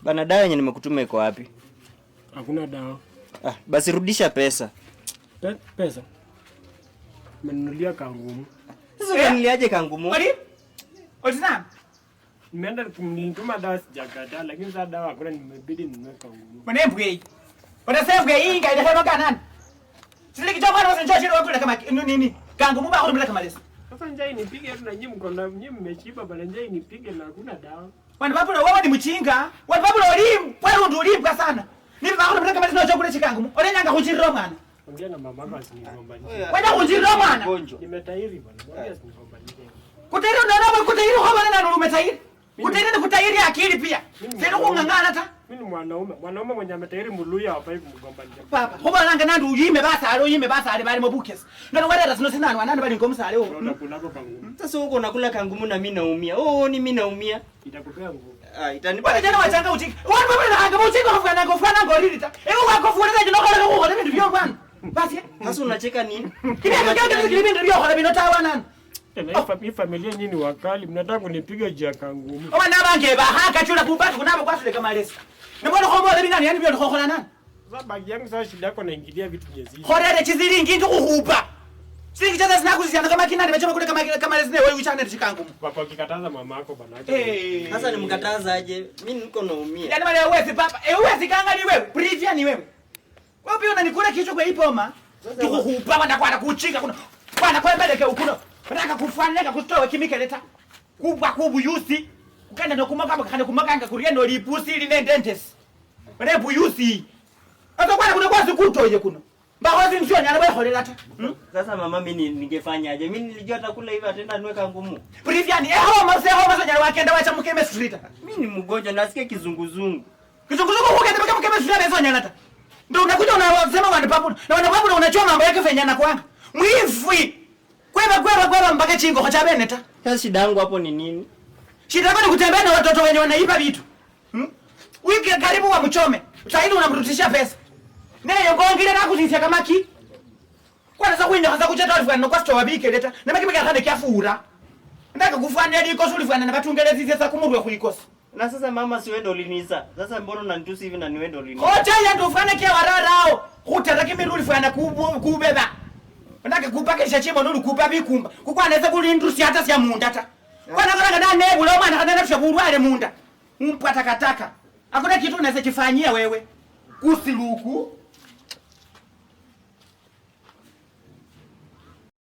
Bana, dawa yenye nimekutuma iko wapi? Hakuna dawa. Ah, basi rudisha pesa. Pesa. Umenunulia kangumu. Sasa unaniliaje kangumu? Oli? Oli sana? Nimeenda nilituma dawa sijakataa, lakini sasa dawa hakuna, nimebidi ninunue kangumu. Mwana mbweyi. Wana sembweyi inga ile kama kanani. Siliki cha mwana wasenjo chiro wakula kama nini? Kangumu ba khulumila kamalesi. Sasa njaa inipige tu na nyinyi mko na nyinyi mmeshiba bana, njaa inipige na hakuna dawa. Wanu babula wewe ni mchinga. Wanu babula olimu. Wewe ndio ulimbwa sana. Nivi bakhulumila kamalesi no chokula chikangumu. Olenyanga khuchirira mwana. Ongea na mamako asinigombanishe. Wenda khuchirira mwana. Mgonjwa. Nimetairi bana, mwambie asinigombanishe. Kutairi unaona kutairi khobana na nulume tairi. Kutairi ni kutairi akili pia. Mimi Sio kung'ang'ana ta. Mimi ni mwanaume, mwanaume mwenye ametairi Mluya hafai kumgombanisha. Papa, khubolanga nandi uyime basale uyime basale balimo bukesi. Nono warera sino sinani wanani bali ngomusale wo. Unakulako kangumu. Sasa huko unakula kangumu na mimi naumia. Oh, ni mimi naumia. Itakupea nguvu. Ah, itanipa. Wala jana wachanga uchika. Wanu babula hanga uchika khufana ngofana ngoriri ta. Ewe wakofuona jino khola khukhola bindu byo bwana. Basi. Sasa unacheka nini? Kibindu kyo kile bindu byo khola bino tawa nani. Tena hii familia nyinyi ni wakali, mnataka kunipiga juu ya kangumu. Oba nabange bahaka chula kubatu kunabo kwasule kamalesi. Nibona khobola binani yani byo khokhola nani. Sasa bagi yangu sasa shida yako naingilia vitu nyezi. Khorere chizilingi ndi khukhupa. Silingi chaza sinakuzisyana kama kinani bachoma kule kama kamalesi newe uchane chikangumu. Kwa kikataza mama yako bana. Acha. Eh. Sasa nimkataza aje? Mimi niko naumia. Yani mara wewe papa, eh wewe kanga ni wewe, privia ni wewe. Wewe pia unanikula kichwa kwa ipoma. Tukuhupa bana kwa kuchika kuna. Bwana kwa mbeleke ukuno. Nataka kufaneka kustowe kimikeleta. Kubwa kubuyusi. Kukanda nokumaka kanda kumakanga kuriya no lipusi ili nendentes. Bana buyusi. Ata kwa kuna kwazi kutoye kuno. Mbahozi msio nyana wewe holela ta. Sasa mama, mimi ningefanyaje? Mimi nilijua atakula hivi atenda nwe kangumu. Privia ni eh homa se homa sanya wakenda wacha mukeme street. Mimi ni mgonjwa nasikia kizunguzungu. Kizunguzungu kukenda mpaka mukeme street bezo nyana ta. Ndio unakuja unasema wana papu na wana papu unachoma mambo yake fenyana kwanga. Mwifi. Kweba kweba kweba mpaka chingo kwa chabene ta. Sasa shida yangu hapo ni nini? Shida yako ni kutembea na watoto wenye wanaiba vitu. Wiki karibu wa mchome. Sasa unamrudishia pesa. Neyo ngongire nakuzisia kamaki. Kwanza za kwinyo kaza kucheta ulifana no kwasto wabike leta. Na maki maki khane kyafura. Ndaka kufana liko ulifana na batungelezisia sa kumurwe kuikosa. Na sasa mama, si wewe ndo uliniza. Sasa mbona unanitusi hivi na ni wewe ndo uliniza? Khocha ya ndufana kya wararao. Khutara kimiru ulifana kubeba. Ndaka kupakisha chimo nulu kupa bikumba. Kukwaneza kulindusi hata sya munda ta. Kwana kana na nebula mwana kana na bulwale munda. Umpwa takataka. Hakuna kitu unaweza kifanyia wewe. Kusiluku.